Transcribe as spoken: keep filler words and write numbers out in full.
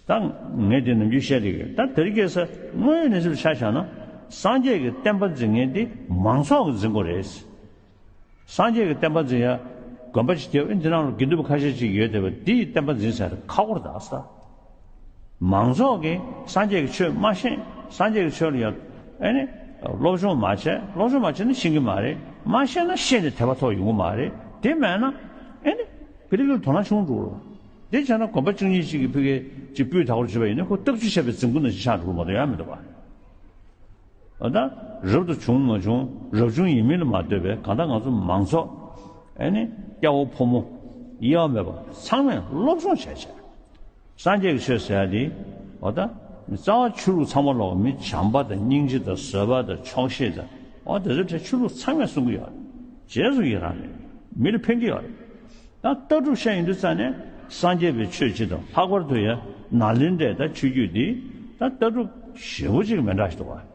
ད་ངས་དེ་ནམ་རྒྱུན་བཤད་བསྡད་ཀྱི་ཡོད། ད་དེ་རིང་ཁ་སང་དངོས་ཡོད་གནས་ཚུལ་ཆ་བཞག་ན། སངས་རྒྱས་ཀྱི་བསྟན་པ་འཛིན་མཁན་དེ་མང་ཚོགས་ཀྱིས་འཛིན་དགོས་རེད། སངས་རྒྱས་ཀྱི་བསྟན་པ་འཛིན་ཡ་དགོན་པ་ཅིག་བརྒྱབ། ཨེ་འདི་ནང་ལ་དགེ་འདུན་པ་ཁ་ཤས་ཅིག་ཡོད་བསྡད་པ་འདིས་བསྟན་པ་འཛིན་ཟེར་ཁག་པོ་རེད་ད་ཟེར། མང་ཚོགས་ཀྱིས་སངས་རྒྱས་ཀྱི་ཆོས་མ་ཤེས། སངས་རྒྱས་ཀྱི་ཆོས་ལ་ཡང་ཨེ་ནི་སློབ་སྦྱོང་མ་བྱས། སློབ་སྦྱོང་མ་བྱས་ན་ཤེས་ཀྱི་མ་རེད། མ་ཤེས་ན་ཤེས་ནས་དད་པ་ཐོབ་ཡོང་གི་མ་རེད། དེ་མེད་ན་ཨེ་ནི་ཕི་ལི་ལི་དོ་སྣང་ཆུང་འགྲོ་རོགས། དེ་བྱས་ན་དགོན་པ་བཅུ་གཉིས་ཅིག་གིས་ཕ་གི་ཅིག་སྤུས་དག་པོ་བྱས་པ་ཡིན་ན་ཁོ་སྟབས་ཅིག་བྱས་པའི་འཛིན་སྐུ་ནང་ཅིག་ཆགས་འགྲོ་གི་མ་གཏོགས་ཡོད་མི་འདུག་བ། འོ་ད་རབ་ཏུ་བྱུང་མ་བྱུང་། རབ་བྱུང་ཡིན་མིན་ལ་མ་ལྟོས་པའི་གང་ལྟར་ང་ཚོ་མང་ཚོགས་ཨེ་ནི་སྐྱ་བོ་ཕོ་མོ་དབྱེ་བ་མེད་པར་ཚང་མས་སློབ་སྦྱོང་བྱས་བྱས། སངས་རྒྱས་ཀྱི་ཆོས་ཟེར་ཡ་དེ་འོ་ད་རྩ་བ་ཆོས་ལུགས་ཚང་མ་ལོག་མི་བྱམས་པ་དང་སྙིང་རྗེ་དང་བཟོད་པ་དང་ཆོག་ཤེས་དང་། འོ་དེ་ཚོའི་གྲས་ཆོས་ལུགས་ཚང་མས་གསུང་གི་ཡོད་རེད། རྗེས་སུ་ཡི་རང་རེད། མི་ལ་ཕན་གྱི་ཡོད་རེད། ད་ལྟ་གྲུབ་བཤད་ཡོང་དུས་ཙ་ནས་སངས་རྒྱས་པའི་ཆོས་སྤྱི་དང་། ལྷག་པར་དུ་ཡང་ནཱ་ལེནྡྲའི་ད་ཆོས་བརྒྱུད་འདི་ད་ལྟ་གྲུབ་ཞེ་པོ་ཅིག་མི་འདྲ་ཞིག་འདུག་བ།